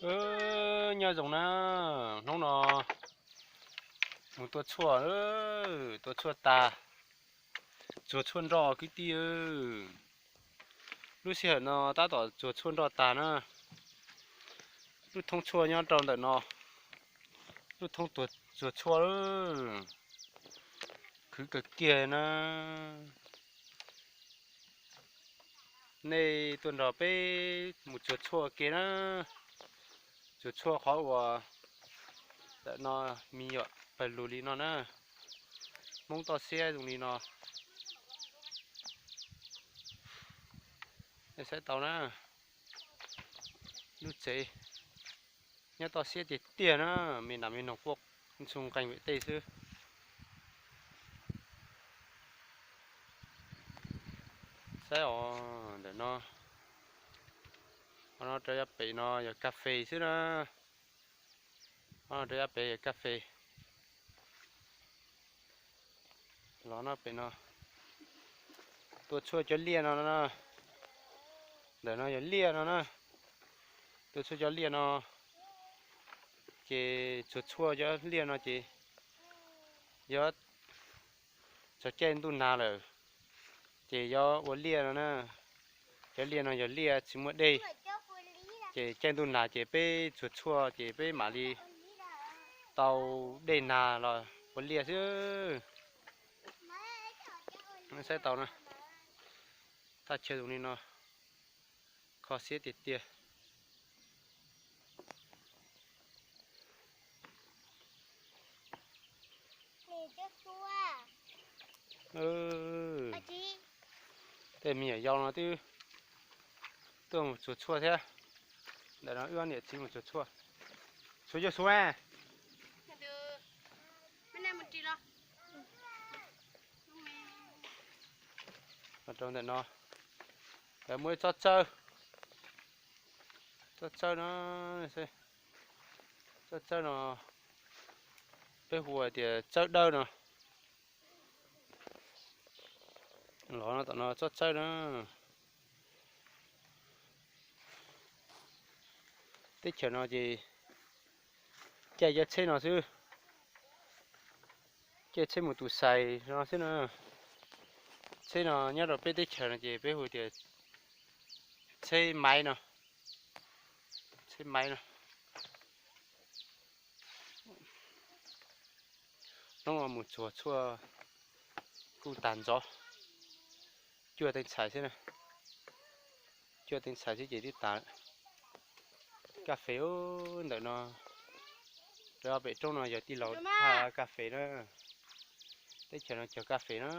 Nyob zoo na, hnub no mus tua tshuaj, tua tshuaj tas, tsuag tshuaj nroj kwv tij. Lub sij hawm no tab tom tsuag tshuaj nroj tas na. Lub thoob tshuaj nyob rau ntawm no, lub thoob tsuag tshuaj, khwv kawg kiag na. Nej tuaj nrog peb mus tsuag tshuaj ke na, tsuag tshuaj qhov uas ntawm no me nyuam pawg lug li no na, Hmoob toj siab zoo li no. Nej saib tau na, lub tsev nyob toj siab tiag tiag na, me nas me noog quaj ntxhoo nqeeg vim tej xwb. Saib os, ntawm no, no rau yav pem no yog kas fes xwb na. Rau yav pem yog kas fes. Los no pem no, tua tshuaj cov liaj no, ntawm no yog liaj no na. Tua tshuaj cov liaj no, ces tsuag tshuaj cov liaj no ces yog txog caij ntuj nag lawm, ces yuav ua liaj no na. Cov liaj no yog liaj tsis muaj dej, ces caij ntuj nag ces peb tsuag tshuaj ces peb mam li tau dej nag los ua liaj xwb. Saib tau na, thaj chaw zoo li no, kho siab tiag tiag. Tej me nyuam yaus no twb tuaj mus tsuag tshuaj thiab. Ntawm no wb ob niam txiv mus tsuag tshuaj. Tsuag cuag su. Rau ntawm no, muaj ib tsob tsawb, tsob tsawb no, tsob tsawb no peb hu tias tsawb dawb no. Los no tom no tsob tsawb na. Teb chaws no ces caij cov tsheb no xwb, caij tsheb mus tus xais no xwb na. Tsheb no nyob rau peb teb chaws no ces peb hu tias tsheb maiv no, tsheb maiv no. Hnub no mus tsuag tshuaj kuj tag ntxov, cuaj teev txhais xwb na, cuaj teev txhais xwb ces twb tas. Kas fes ntawm no, rau pem roob no yog tij laug thaj kas fes na, teb chaws no cog kas fes na.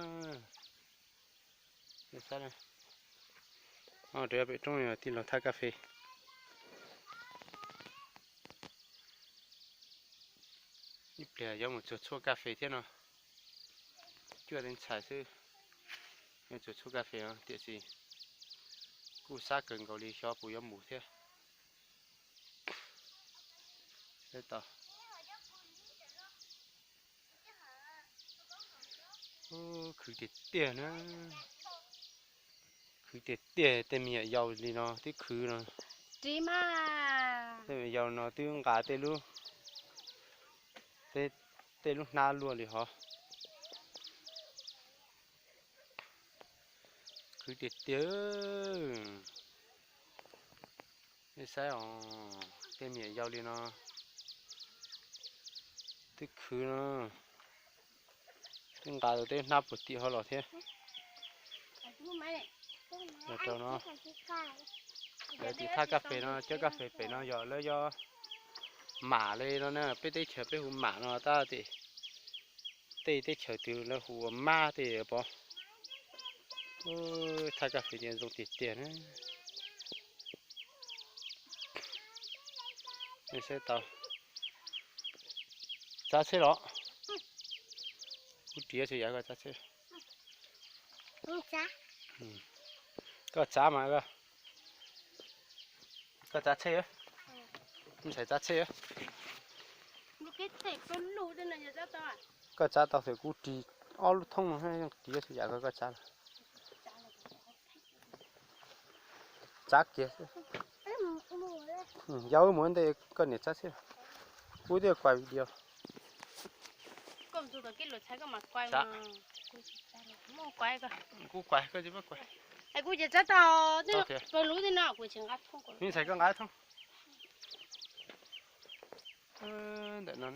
Rau pem roob no yog tij laug thaj kas fes. Ib pliag yuav mus tsuag tshuaj kas fes thiab no, cuaj teev txhais xwb, yuav tsuag tshuaj kas fes no tiam sis kuj sab kawg nkaus li xyov puas yuav mus thiab. Khwv tiag tiag na, khwv tiag tiag, tej me nyuam yaus li no twb khwv no. Tej me nyuam yaus no twb nqa tej lub, tej lub hnab luaj li hov. Khwv tiag tiag. Nej saib os, tej me nyuam yaus li no twb khwv no, twb nqa tej hnab puag tim hov los thiab. Rau no, lawv tim thaj kas fes no, cov kas fes pem no yog lawv yuav mam li no na, peb teb chaws peb hu mam no tab sis tej teb chaws twg lawv hu ua mab tej pov. Thaj kas fes tias zoo tiag tiag na. Nej saib tau. Tsav tsheb los? Kuv ris xwb yam koj tsav tsheb. Koj tsav mas, koj tsav tsheb, ntxhais tsav tsheb. Koj tsav tau xwb, kuv ris ob lub thoob no, ris xwb yam koj, koj tsav los. Tsav kiag xwb. Yog wb mus ntej koj niam tsab xwb, kuv twb kuaj video. Kuv ces tsab tau, kuv tsis nqa thoob. Ntawm no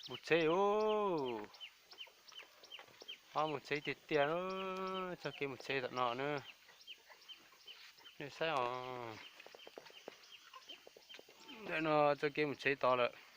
mus tsev os, mus tsev tiag tiag, txoj kev mus tsev tom no na. Nej saib os, ntawm no txoj kev mus tsev tod lawm.